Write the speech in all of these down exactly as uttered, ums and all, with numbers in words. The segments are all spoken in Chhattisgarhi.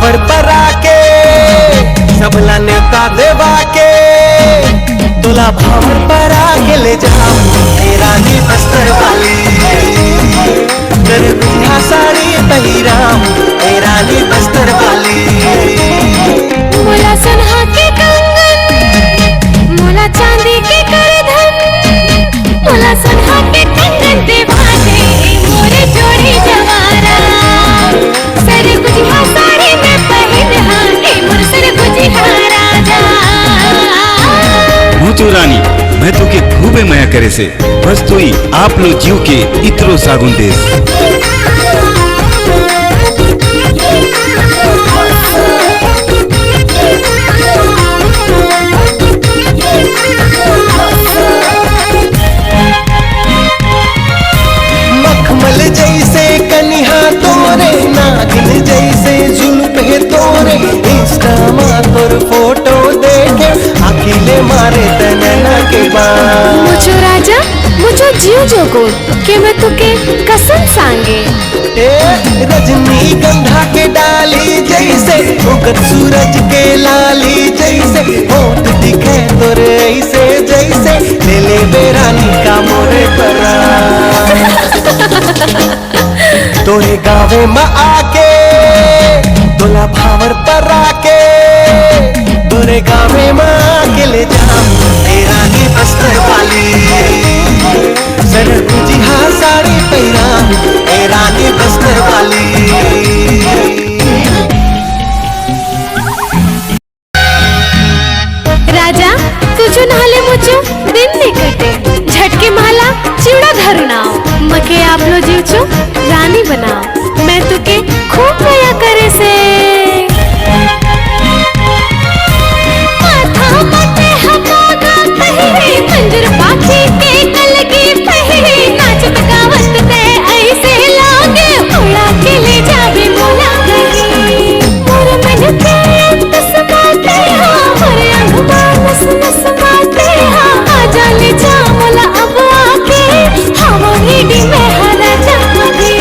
पर परा के, सबला नेवता देवा के, तोला भांवर परा के ले जाहूं, ए रानी बस्तर वाली। सरगुजिहा साड़ी पहिराहूं, ए रानी बस्तर वाली। मोला सोनहा के कंगन, मोला चांदी के करधन, मोला सोनहा के कंगन देवा दे, ए मोरे जोड़ी जवारा। सरगुजिहा साड़ी में पहिरहूं, ए मोर सरगुजिहा राजा। मुचु रानी, मैं तोके खूबे मया करे से, बस तुई आप लो जीव के इतरो सागुन देस। मखमल जइसे कनिहा तोरे, नागिन जइसे जुल्फ हे तोरे, Insta मा तोर फोटो देखे, आँखी ले मारे तनना के बान। मुचो राजा, मुचो जीव जोगो, के मैं तुके कसम सांगे। ए, रजनीगंधा के डाली जइसे, उगत सूरज के लाली जइसे, होठ दिखे तोरे अइसे जइसे, ले लेबे रानी का मोरे परान। तोरे गाँवे म आके, तोला भांवर परा के, तोरे गाँवे म आके ले जाहूं, ए रानी बस्तर वाली। सरगुजिहा साड़ी पहिराहूं, ए रानी बस्तर वाली। राजा, तुझो नहले मुचो दिन नइ कटे। झटके महला चिवड़ा धरू नाव। मके आप लो जीवचो रानी बनाव। मैं तुके खूब मया करे से। माथा मते हमागा पहिरे, मंजूर पाखी के कलगी पहिरे, नाचत गावत ते ऐसे लागे, उड़ा के ले जावे मोला कहीं। मोर मन के अंत समाते हो, मोर अंगवा नस नस माते हो, आजा ले जा मोला अब आके, हवा नीडी में हरा जाके।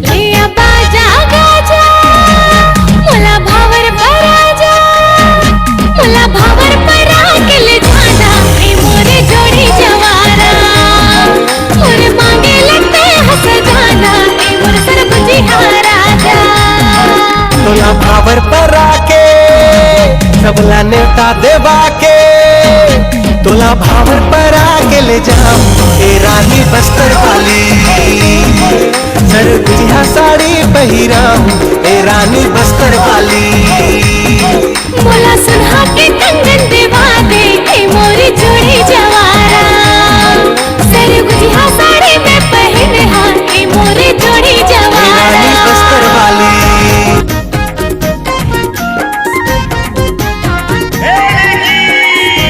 लिया बाजा गाजा, मोला भांवर परा जा, मोला भांवर परा के ले जाना, ए मोरे जोड़ी जवारा। मोर मांगे लगते हंस जाना, ए मोर सरगुजिहा राजा। तोला भांवर परा के, सबला नेवता देवा के, तोला भांवर परा के ले जाहूं, ए रानी बस्तर वाली। सरगुजिहा साड़ी पहिराहूं,